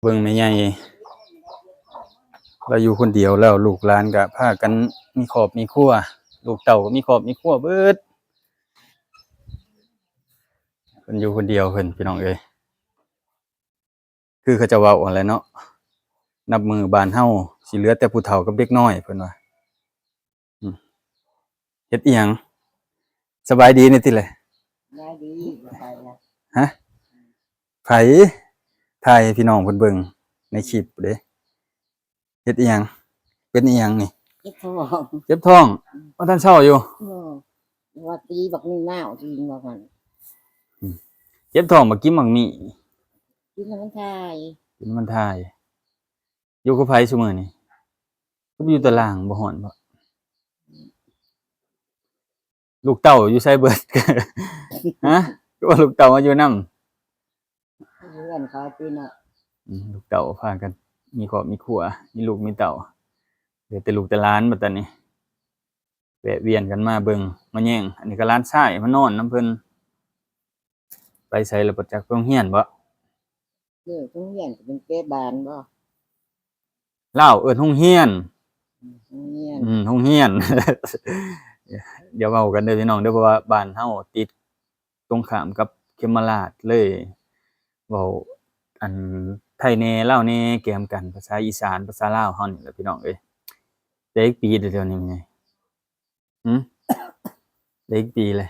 ເບິ່ງແມ່ໃຫຍ່ ລາວຢູ່ຄົນດຽວແລ້ວ ລູກຫຼານກໍພາກັນມີຄອບມີຄົວ ລູກເຕົ້າກໍມີຄອບມີຄົວເບິດ ເພິ່ນຢູ່ຄົນດຽວເພິ່ນ ພີ່ນ້ອງເອີຍ. ຄືເຂົາເຈົ້າເວົ້າຫັ້ນແຫຼະເນາະ ນັບມື້ບ້ານເຮົາຊິເຫຼືອແຕ່ຜູ້ເຖົ້າກັບເດັກນ້ອຍ ເພິ່ນວ່າ. ອືມ ເຮັດອີ່ຫຍັງ? ສະບາຍດີນີ້ຕິແຫຼະ? ສະບາຍດີ ບໍ່ໄປລະ. ຮະ? ໃຜ? ຖ່າຍໃຫ້ພີ່ນ້ອງເພິ່ນເບິ່ງໃນຄລິບເດ້. ເຮັດອີ່ຫຍັງ? ເປັນອີ່ຫຍັງນີ້? ເຈັບທ້ອງ ເຈັບທ້ອງ. ອືມ ບໍ່ທັນເຊົາຢູ່? ບໍ່ ວ່າຕີບັກໜຶ່ງນາວ ຕີວ່າຊັ້ນ. ອືມ ເຈັບທ້ອງ ບັກກິນບັກໝີ່ ກິນແລ້ວມັນຖ່າຍ ກິນແລ້ວມັນຖ່າຍ. ຢູ່ກັບໃຜຊຸມື້ນີ້? ຄືບໍ່ຢູ່ຕາລ່າງ ບໍ່ຮ້ອນບໍ? ລູກເຕົ້າຢູ່ໃສເບິດ? ຮະ? ຄືວ່າລູກເຕົ້າມາຢູ່ນຳ? ຢູ່ເຮືອນເຂົາຕິເນາະ. ອືມ ລູກເຕົ້າພາກັນມີຄອບມີຄົວ ມີລູກມີເຕົ້າ ເຫຼືອແຕ່ລູກແຕ່ຫຼານບັດຕານີ້ ແວະວຽນກັນມາເບິ່ງມາແຍງ. ອັນນີ້ກໍຫຼານຊາຍມານອນນຳເພິ່ນ. ໄປໃສລະບໍ່ຈັກ? ໄປໂຮງຮຽນບໍ? ເອີ ໂຮງຮຽນກໍເປັນເຕະບານບໍ? ລາວເອີ້ນໂຮງຮຽນ. ອືມ ໂຮງຮຽນ. ອືມ ໂຮງຮຽນ. ຢ່າເວົ້າກັນເດີພີ່ນ້ອງເດີ ເພາະວ່າບ້ານເຮົາຕິດຕົງຂ້າມກັບເຂມມະລາດ ເລີຍເວົ້າອັນໄທແດ່ລາວແດ່ ແກມກັນ ພາສາອີສານ ພາສາລາວເຮົານີ້ແຫຼະ ພີ່ນ້ອງເອີຍ. ໄດ້ຈັກປີແລ້ວດຽວນີ້ແມ່ໃຫຍ່? ຫືມ? ໄດ້ຈັກປີແລ້ວ?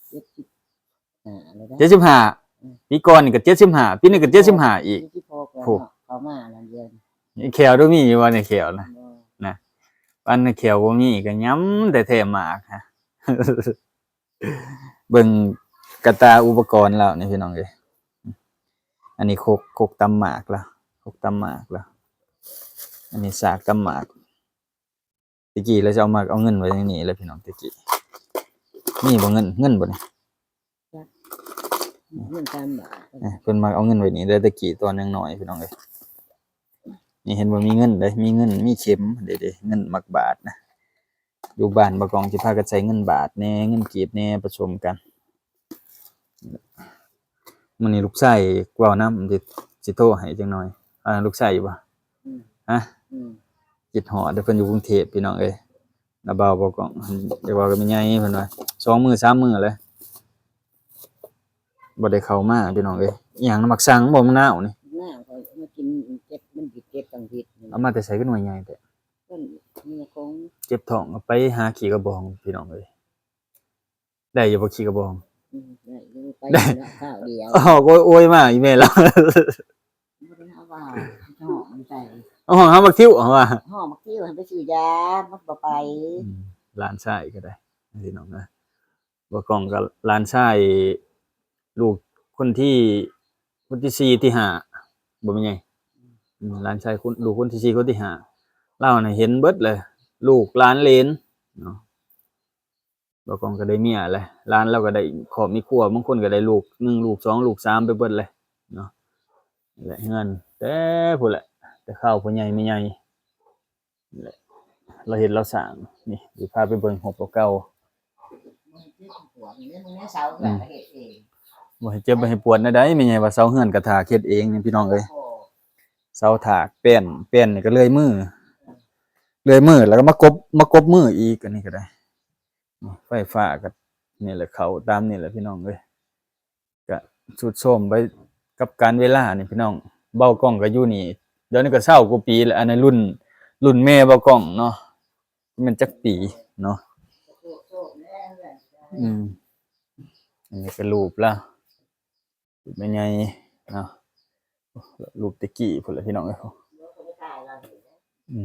ເຈັດສິບຫ້າແລ້ວເດ້. ເຈັດສິບຫ້າ. ອືມ ປີກ່ອນນີ້ກໍເຈັດສິບຫ້າ ປີນີ້ກໍເຈັດສິບຫ້າອີກ. ໂອ້ ເຂົ້າມານັ້ນເດ ແຂ້ວດູມີຢູ່ບໍ່ໃນແຂ້ວນະ? ນະ ປານແຂ້ວບໍ່ມີກໍຫຍ້ຳແທ້ໆໝາກ. ເບິ່ງກະຕາອຸປະກອນລາວນີ້ພີ່ນ້ອງເອີຍ. ອັນນີ້ຄົກ ຄົກຕຳໝາກລະ ຄົກຕຳໝາກລະ. ອັນນີ້ສາກຕຳໝາກ. ແຕ່ກີ້ລາວຊິເອົາ ມັກເອົາເງິນໄວ້ໃນນີ້ແຫຼະພີ່ນ້ອງ. ແຕ່ກີ້ມີບໍ່ເງິນ? ເງິນບໍ່ນີ້? ເງິນສາມບາດ. ເອີ ເພິ່ນມັກເອົາເງິນໄວ້ນີ້ເດີ ແຕ່ກີ້ຕອນຍັງນ້ອຍພີ່ນ້ອງເອີຍ. ນີ້ເຫັນບໍ່ ມີເງິນເດ້ ມີເງິນ ມີເຂັມເດ້ ເດ້ ເງິນໝາກບາດນະ. ຢູ່ບ້ານບ່າວກ້ອງຊິພາກັນໃຊ້ເງິນບາດແດ່ ເງິນກີບແດ່ ປະສົມກັນ. ມື້ນີ້ລູກຊາຍເວົ້ານຳ ຊິ ຊິໂທໃຫ້ຈັກໜ່ອຍ. ອ່າ ລູກຊາຍຢູ່ບໍ່? ອືມ ຮະ? ອືມ ຄິດຮອດເດ້ ເພິ່ນຢູ່ກຸງເທບພີ່ນ້ອງເອີຍ. ລະບ່າວ ບ່າວກ້ອງ ຢາກເວົ້າກັບແມ່ໃຫຍ່ ເພິ່ນວ່າສອງມື້ສາມມື້ແລ້ວ ບໍ່ໄດ້ເຂົ້າມາພີ່ນ້ອງເອີຍ. ອີ່ຫຍັງນະ? ໝາກສັງບໍ່? ໝາກນາວນີ້? ໝາກນາວ ຂ້ອຍເອົາມາກິນ ເຈັບ ມັນເຈັບຕັງວິດ. ເອົາມາແຕ່ໃສຄືໜ່ວຍໃຫຍ່ແທ້? ເພິ່ນມີຂອງ ເຈັບທ້ອງ ເອົາໄປຫາຂີ້ກະບອງພີ່ນ້ອງເອີຍ. ໄດ້ຢູ່ບໍ່ຂີ້ກະບອງ? ອືມ ໄດ້ຢູ່ ໄປ ໄດ້ ເນາະ ຄາວດຽວ. ອໍ ໂອ້ຍ ໂອ້ຍ ມາອີແມ່ລາວ ບໍ່ໄດ້ເອົາວ່າ ຮ້ອງໃສ່ ເອົາຮ້ອງຫາບັກທິວ ເອົາວ່າ ຮ້ອງບັກທິວໃຫ້ໄປຊື້ຢາ ມັນບໍ່ໄປ. ອືມ ຫຼານຊາຍກໍໄດ້ພີ່ນ້ອງນະ. ບ່າວກ້ອງກໍຫຼານຊາຍ ລູກຄົນທີ ຄົນທີສີ່ ທີຫ້າ ບໍ່ແມ່ນໃຫຍ່. ອືມ ຫຼານຊາຍຄົນ ລູກຄົນທີສີ່ ຄົນທີຫ້າ ລາວນະເຫັນເບິດເລີຍ ລູກຫຼານເຫຼນເນາະ. ບ່າວກ້ອງກໍໄດ້ເມຍແຫຼະ ຫຼານລາວກໍໄດ້ຄອບມີຄົວ ບາງຄົນກໍໄດ້ລູກໜຶ່ງ ລູກສອງ ລູກສາມ ໄປເບິດເລີຍເນາະ. ແລະເຮືອນແຕ່ພຸ້ນແຫຼະ ແຕ່ຄາວພໍ່ໃຫຍ່ແມ່ໃຫຍ່ ແລະລາວເຮັດລາວສ້າງ. ນີ້ຊິພາໄປເບິ່ງຮູບເກົ່າໆ. ອືມ ບໍ່ໃຫ້ເຈັບບໍ່ໃຫ້ປວດແນວໃດ ແມ່ໃຫຍ່ວ່າ ເສົາເຮືອນກໍຖາກເຮັດເອງນີ້ພີ່ນ້ອງເອີຍ. ເສົາຖາກ ແປ້ນ ແປ້ນນີ້ກໍເລື່ອຍມື ເລື່ອຍມື ແລ້ວກໍມາກົບ ມາກົບມືອີກ. ອັນນີ້ກໍໄດ້ ໄຟຟ້າກໍນີ້ແຫຼະ ເຂົ້າຕາມນີ້ແຫຼະພີ່ນ້ອງເອີຍ. ກະຊຸດໂຊມໄປກັບການເວລານີ້ພີ່ນ້ອງ. ບ່າວກ້ອງກໍຢູ່ນີ້ ດຽວນີ້ກໍຊາວກວ່າປີແລ້ວ. ອັນນັ້ນລຸ້ນ ລຸ້ນແມ່ບ່າວກ້ອງເນາະ ແມ່ນຈັກປີເນາະ. ອືມ ອັນນີ້ກໍຮູບລາວ ຮູບແມ່ໃຫຍ່ເນາະ ຮູບແຕ່ກີ້ພຸ້ນແຫຼະພີ່ນ້ອງເອີຍ. ອື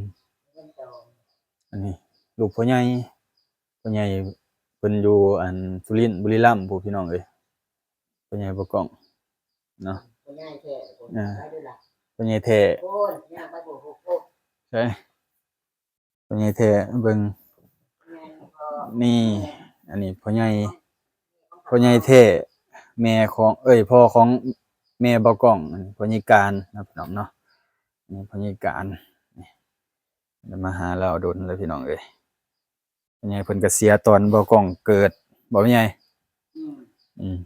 ມ ອັນນີ້ຮູບພໍ່ໃຫຍ່ ພໍ່ໃຫຍ່ເພິ່ນຢູ່ອັນສຸລິນ ບຸລີລຳພຸ້ນພີ່ນ້ອງເອີຍ. ພໍ່ໃຫຍ່ບ່າວກ້ອງເນາະ ພໍ່ໃຫຍ່ແທ້ ອ່າ ພໍ່ໃຫຍ່ແທ້ ໃຊ່ ພໍ່ໃຫຍ່ແທ້. ເບິ່ງ ນີ້ ອັນນີ້ພໍ່ໃຫຍ່ ພໍ່ໃຫຍ່ແທ້ ແມ່ຂອງ ເອີຍ ພໍ່ຂອງແມ່ບ່າວກ້ອງ. ອັນນີ້ພໍ່ໃຫຍ່ການນະພີ່ນ້ອງເນາະ ນີ້ພໍ່ໃຫຍ່ການ. ນີ້ ມາຫາລາວດົນແລ້ວພີ່ນ້ອງເອີຍ. ພໍ່ໃຫຍ່ເພິ່ນກໍເສຍຕອນບ່າວກ້ອງເກີດ ບໍ່ແມ່ນໃຫຍ່? ອືມ ອືມ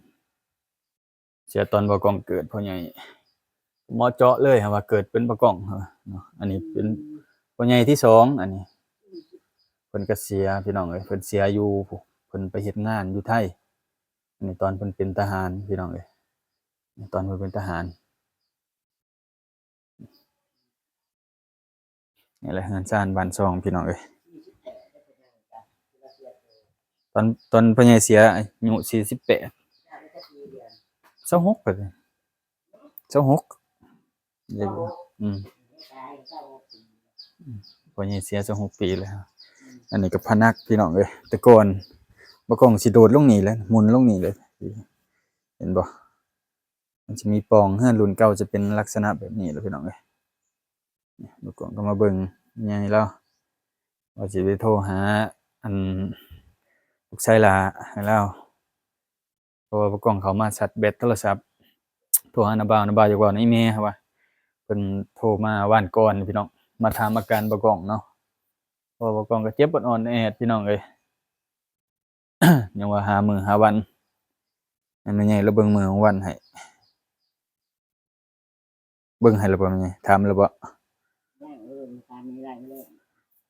ເສຍຕອນບ່າວກ້ອງເກີດ ພໍ່ໃຫຍ່ ເໝາະເຈາະເລີຍ ເຮົາວ່າເກີດເປັນບ່າວກ້ອງເນາະ. ອັນນີ້ເປັນ ອືມ ພໍ່ໃຫຍ່ທີສອງ ອັນນີ້ ເພິ່ນກໍເສຍ ພີ່ນ້ອງເອີຍ ເພິ່ນເສຍຢູ່ ເພິ່ນໄປເຮັດງານຢູ່ໄທ. ອັນນີ້ຕອນເພິ່ນເປັນທະຫານ ພີ່ນ້ອງເອີຍ ຕອນເພິ່ນເປັນທະຫານ. ນີ້ແຫຼະເຮືອນຊານບ້ານຊ່ອງ ພີ່ນ້ອງເອີຍ. ຕອນ ຕອນພໍ່ໃຫຍ່ເສຍອາຍຸສີ່ສິບແປດ ຊາວຫົກ ຊາວຫົກ ອືມ ພໍ່ໃຫຍ່ເສຍຊາວຫົກປີແລ້ວ. ອັນນີ້ກໍຜະນັກ ພີ່ນ້ອງເອີຍ ແຕ່ກ່ອນບ່າວກ້ອງຊິໂດດລົງນີ້ແຫຼະ ໝຸນລົງນີ້ເລີຍ ເຫັນບໍ່? ມັນຈະມີປ່ອງ ເຮືອນລຸ້ນເກົ່າຈະເປັນລັກສະນະແບບນີ້ແຫຼະ ພີ່ນ້ອງເອີຍ. ນີ້ ບ່າວກ້ອງກໍມາເບິ່ງໃຫຍ່ລາວ ວ່າຊິໄປໂທຫາ ອັນ ລູກຊາຍຫຼ້າໃຫ້ລາວ ເພາະວ່າບ່າວກ້ອງເຂົ້າມາຊັດແບັດໂທລະສັບ ໂທຫານ້າບ່າວ ນ້າບ່າວຢາກເວົ້ານຳອີ່ແມ່ວ່າ ເພິ່ນໂທມາວານກ່ອນ ພີ່ນ້ອງ ມາຖາມອາການບ່າວກ້ອງເນາະ ເພາະວ່າບ່າວກ້ອງກໍເຈັບອອດໆແອດ ພີ່ນ້ອງເອີຍ. ຍັງວ່າຫ້າມື້ຫ້າວັນ ໃຫ້ແມ່ໃຫຍ່ລາວເບິ່ງມື້ວັນໃຫ້. ເບິ່ງໃຫ້ແລ້ວບໍ່ແມ່ໃຫຍ່? ຖາມແລ້ວບໍ່? ຍັງ ເອີ ຖາມນີ້ໄດ້ແລ້ວ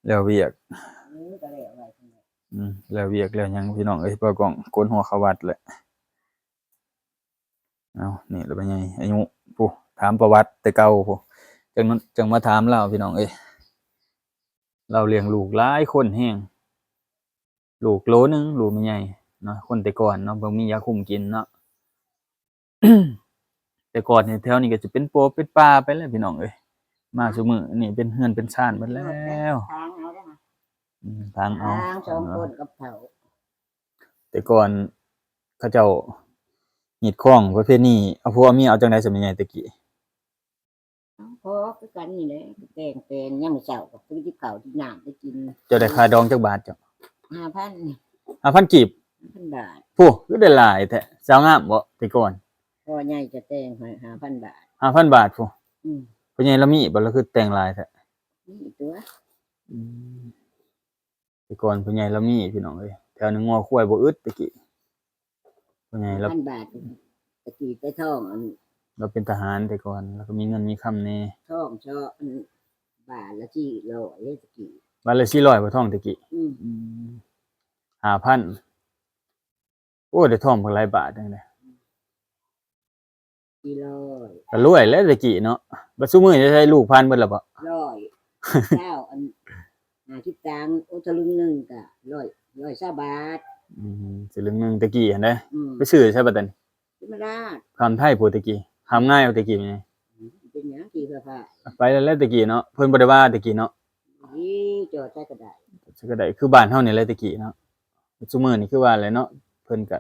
ແລ້ວວຽກ ເອີ ກໍແລ້ວໄວຊັ້ນແຫຼະ. ອືມ ແລ້ວວຽກແລ້ວຫຍັງ ພີ່ນ້ອງເອີຍ ບ່າວກ້ອງໂກນຫົວເຂົ້າວັດແຫຼະ. ເອົາ ນີ້ລະແມ່ໃຫຍ່ ອາຍຸ ຜູ້ ຖາມປະຫວັດແຕ່ເກົ່າ ຜູ້ ຈັ່ງ ຈັ່ງມາຖາມລາວ ພີ່ນ້ອງເອີຍ. ລາວລ້ຽງລູກຫຼາຍຄົນແຮງ ລູກໂຫຼໜຶ່ງ ລູກແມ່ໃຫຍ່ເນາະ ຄົນແຕ່ກ່ອນເນາະ ບໍ່ມີຢາຄຸມກິນເນາະ. ແຕ່ກ່ອນນີ້ແຖວນີ້ກໍຈະເປັນປົວເປັນປ່າໄປແລ້ວ ພີ່ນ້ອງເອີຍ ມາຊຸມື້ນີ້ເປັນເຮືອນເປັນຊານໝົດແລ້ວ. ທາງເອົາເດ້ ອືມ ທາງເອົາ ທາງສອງຄົນກັບເຖົ້າ. ແຕ່ກ່ອນເຂົາເຈົ້າຮີດຄອງປະເພນີ ເອົາຜົວເອົາເມຍເອົາຈັ່ງໃດຊັ້ນແມ່ໃຫຍ່ແຕ່ກີ້? ພໍຄືກັນນີ້ແຫຼະ ແຕ່ງ ແຕ່ງຍາມມື້ເຊົ້າກໍຊື້ກັບເຂົ້າກິນນ້ຳໄປກິນ. ເຈົ້າໄດ້ຄ່າດອງຈັກບາດເຈົ້າ? ຫ້າພັນ ຫ້າພັນກີບ ຫ້າພັນບາດ. ໂອ້ ຄືໄດ້ຫຼາຍແທ້ ສາວງາມບໍ່ແຕ່ກ່ອນ? ພໍ່ໃຫຍ່ຈະແຕ່ງໃຫ້ຫ້າພັນບາດ. ຫ້າພັນບາດພຸ້ນ. ອືມ ພໍ່ໃຫຍ່ລາວມີບໍ່ ລາວຄືແຕ່ງຫຼາຍແທ້? ມີຕົວະ. ອືມ ແຕ່ກ່ອນພໍ່ໃຫຍ່ລາວມີ ພີ່ນ້ອງເອີຍ ແຖວໜຶ່ງງົວຄວາຍບໍ່ອຶດແຕ່ກີ້. ພໍ່ໃຫຍ່ລາວ ຫ້າພັນບາດ ແຕ່ກີ້ແຕ່ທ້ອງ ອັນ ລາວເປັນທະຫານແຕ່ກ່ອນ ລາວກໍມີເງິນມີຄຳແດ່. ທ້ອງເຊາະ ອັນ ບາດລະສີ່ຮ້ອຍເດ້ແຕ່ກີ້. ບາດລະສີ່ຮ້ອຍບໍ່ ທ້ອງແຕ່ກີ້? ອືມ ອືມ ຫ້າພັນ. ໂອ້ ໄດ້ທ້ອງບັກຫຼາຍບາດຈັ່ງໃດ. ສີ່ຮ້ອຍ ກໍລວຍແລ້ວແຕ່ກີ້ເນາະ. ບັດຊຸມື້ນີ້ໃຊ້ລູກຜ່ານເບິດແລ້ວບໍ່? ຮ້ອຍ ເຈົ້າ ອັນ ຫ້າສິບຕັງ ໂອ້ ສະລຶງໜຶ່ງກໍຮ້ອຍ ຮ້ອຍຊາວບາດ. ອືມ ສະລຶງໜຶ່ງແຕ່ກີ້ຫັ້ນເດ້. ອືມ ໄປຊື້ໃສບັດນີ້? ເປັນມາລາດ ຂ້າມໄທພຸ້ນແຕ່ກີ້ ຂ້າມງ່າຍກວ່າແຕ່ກີ້ແມ່ໃຫຍ່. ອືມ ເປັນຫຍັງຂີ່ໄຟຟ້າ ໄປແລ້ວແຫຼະແຕ່ກີ້ເນາະ ເພິ່ນບໍ່ໄດ້ວ່າແຕ່ກີ້ເນາະ. ນີ້ຈອດໃສກໍໄດ້ ໃສກໍໄດ້ ຄືບ້ານເຮົານີ້ແຫຼະແຕ່ກີ້ເນາະ. ຊຸມື້ນີ້ຄືວ່າແຫຼະເນາະ ເພິ່ນກໍ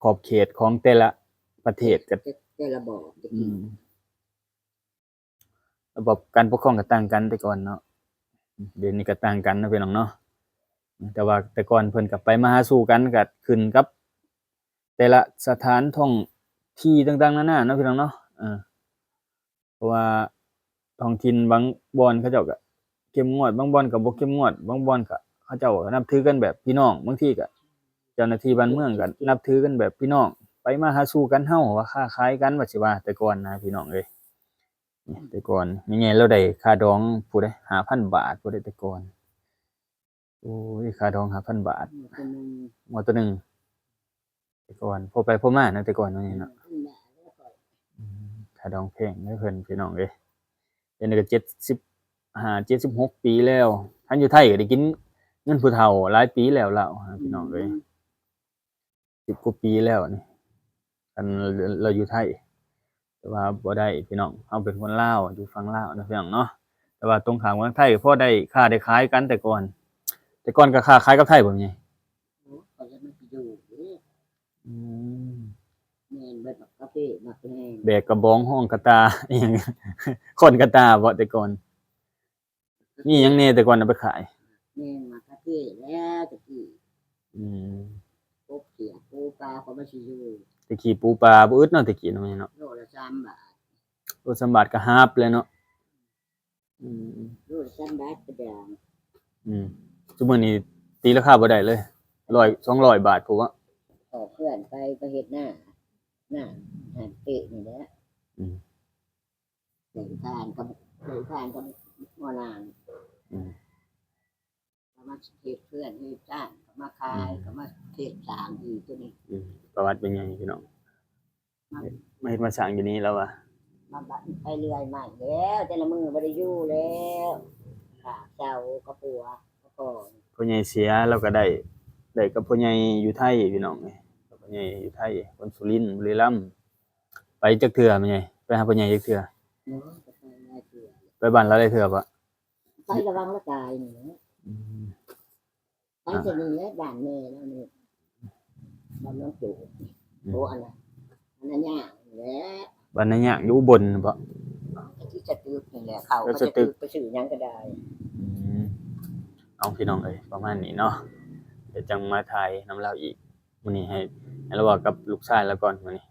ຂອບເຂດຂອງແຕ່ລະປະເທດກໍ ແຕ່ ແຕ່ລະບອກແຕ່ ອື ກີ້ ລະບອບການປົກຄອງກໍຕ່າງກັນແຕ່ກ່ອນເນາະ. ດຽວນີ້ກໍຕ່າງກັນເນາະພີ່ນ້ອງເນາະ. ແຕ່ວ່າແຕ່ກ່ອນເພິ່ນກໍໄປມາຫາສູ່ກັນ ກໍຂຶ້ນກັບແຕ່ລະສະຖານທ້ອງທີ່ຕ່າງໆນານາເນາະພີ່ນ້ອງເນາະ. ເອີ ເພາະວ່າທ້ອງຖິ່ນບາງບ່ອນເຂົາເຈົ້າກໍເຂັ້ມງວດ ບາງບ່ອນກໍບໍ່ເຂັ້ມງວດ ບາງບ່ອນກໍເຂົາເຈົ້າກໍນັບຖືກັນແບບພີ່ນ້ອງ. ບາງທີກໍເຈົ້າໜ້າທີ່ບ້ານເມືອງກໍນັບຖືກັນແບບພີ່ນ້ອງ ໄປມາຫາສູ່ກັນ ເຮົາວ່າຄ້າຂາຍກັນ ວ່າຊິວ່າ ແຕ່ກ່ອນນະພີ່ນ້ອງເອີຍ. ແຕ່ກ່ອນແມ່ໃຫຍ່ລາວໄດ້ຄ່າດອງພຸ້ນເດ້ ຫ້າພັນບາດພຸ້ນເດ້ແຕ່ກ່ອນ. ໂອ້ຍ ຄ່າດອງຫ້າພັນບາດ ງົວໂຕໜຶ່ງ ງົວໂຕໜຶ່ງ ແຕ່ກ່ອນ ພໍໄປພໍມາເນາະ ແຕ່ກ່ອນເນາະ ນີ້ເນາະ. ອືມ ຄ່າດອງແພງເດີເພິ່ນ ພີ່ນ້ອງເອີຍ. ດຽວນີ້ກໍເຈັດສິບຫ້າ ເຈັດສິບຫົກປີແລ້ວ ຄັນຢູ່ໄທກໍໄດ້ກິນເງິນຜູ້ເຖົ້າຫຼາຍປີແລ້ວລາວ ພີ່ນ້ອງເອີຍ. ອືມ ສິບກວ່າປີແລ້ວນີ້ ອັນ ລາວຢູ່ໄທ ແຕ່ວ່າບໍ່ໄດ້ພີ່ນ້ອງ ເຮົາເປັນຄົນລາວ ຢູ່ຝັ່ງລາວນະພີ່ນ້ອງເນາະ. ແຕ່ວ່າຕົງຂ້າມກັບໄທ ພໍໄດ້ຄ້າໄດ້ຂາຍກັນແຕ່ກ່ອນ. ແຕ່ກ່ອນກໍຄ້າຂາຍກັບໄທບໍ່ແມ່ໃຫຍ່? ໂອ້ ຂ້ອຍຍັງມັນຊິຢູ່ເດ້. ອືມ ແມ່ນ ເບິດໝາກກາເຟໝາກແຮງ ແບກກະບອງ ຮ້ອງກະຕ່າ ອີ່ຫຍັງ ຄ້ອນກະຕ່າບໍ່ແຕ່ກ່ອນ? ມີຫຍັງແດ່ແຕ່ກ່ອນເອົາໄປຂາຍ? ແມ່ນ ໝາກກາເຟແລ້ວແຕ່ກີ້. ອືມ ກົບຂຽດ ປູປາ ເຂົາມາຊິຢູ່ ແຕ່ກີ້ປູປາບໍ່ອຶດເນາະ ແຕ່ກີ້ເນາະ ແມ່ເນາະ. ໂລລະສາມບາດ ໂລສາມບາດກໍຫາບແລ້ວເນາະ. ອືມ ໂລລະສາມບາດກໍດາງ. ອືມ ຊຸມື້ນີ້ຕີລາຄາບໍ່ໄດ້ເລີຍ ຮ້ອຍ ສອງຮ້ອຍບາດພຸ້ນວະ. ອອກເຮືອນໄປ ໄປເຮັດນາ ນາ ຫັ້ນເປະນີ້ແຫຼະ. ອືມ ແບ່ງທານກັບ ແບ່ງທານກັບຫົວໜ້າ ອືມ ກໍມາເຮັດເຮືອນເຮັດຊານ ກໍມາຂາຍ ອືມ ກໍມາເຮັດສ້າງອີກຕົວນີ້ ອືມ ປະຫວັດເປັນຫຍັງພີ່ນ້ອງ ມາ ມາເຮັດມາສ້າງຢູ່ນີ້ແລ້ວວ່າ ມາບາດໄປເລື້ອຍໃໝ່ແລ້ວ ແຕ່ລະມື້ບໍ່ໄດ້ຢູ່ແລ້ວ ຂາເຊົາກັບຜົວກັບພໍ່ ພໍ່ໃຫຍ່ເສຍ ລາວກໍໄດ້ ໄດ້ກັບພໍ່ໃຫຍ່ຢູ່ໄທພີ່ນ້ອງເອີຍ ພໍ່ໃຫຍ່ຢູ່ໄທ ຄົນສຸລິນ ບຸລີລັມ ໄປຈັກເທື່ອແມ່ໃຫຍ່ ໄປຫາພໍ່ໃຫຍ່ຈັກເທື່ອ ໂອ້ ໄປຫຼາຍເທື່ອ ໄປບ້ານລາວຫຼາຍເທື່ອບໍ່ ໄປລະຫວ່າງລາວຕາຍນີ້ແຫຼະ ອືມ ໄປແຕ່ນີ້ແຫຼະ ບ້ານແມ່ລາວນີ້ ບ້ານນ້ອງໂຈດ ອືມ ໂອ້ ອັນນັ້ນ ອັນນັ້ນຍາກແຫຼະ ບ້ານນາຍາກຢູ່ອຸບົນບໍ ທີ່ສະຕຶກນີ້ແຫຼະ ເຂົ້າ ສະຕຶກ ສະຕຶກໄປຊື້ຫຍັງກໍໄດ້ ອືມ ເອົາ ພີ່ນ້ອງເອີຍ ປະມານນີ້ເນາະ ດຽວຈັ່ງມາຖ່າຍນຳລາວອີກ ມື້ນີ້ໃຫ້ ໃຫ້ລາວເວົ້າກັບລູກຊາຍລາວກ່ອນ ມື້ນີ້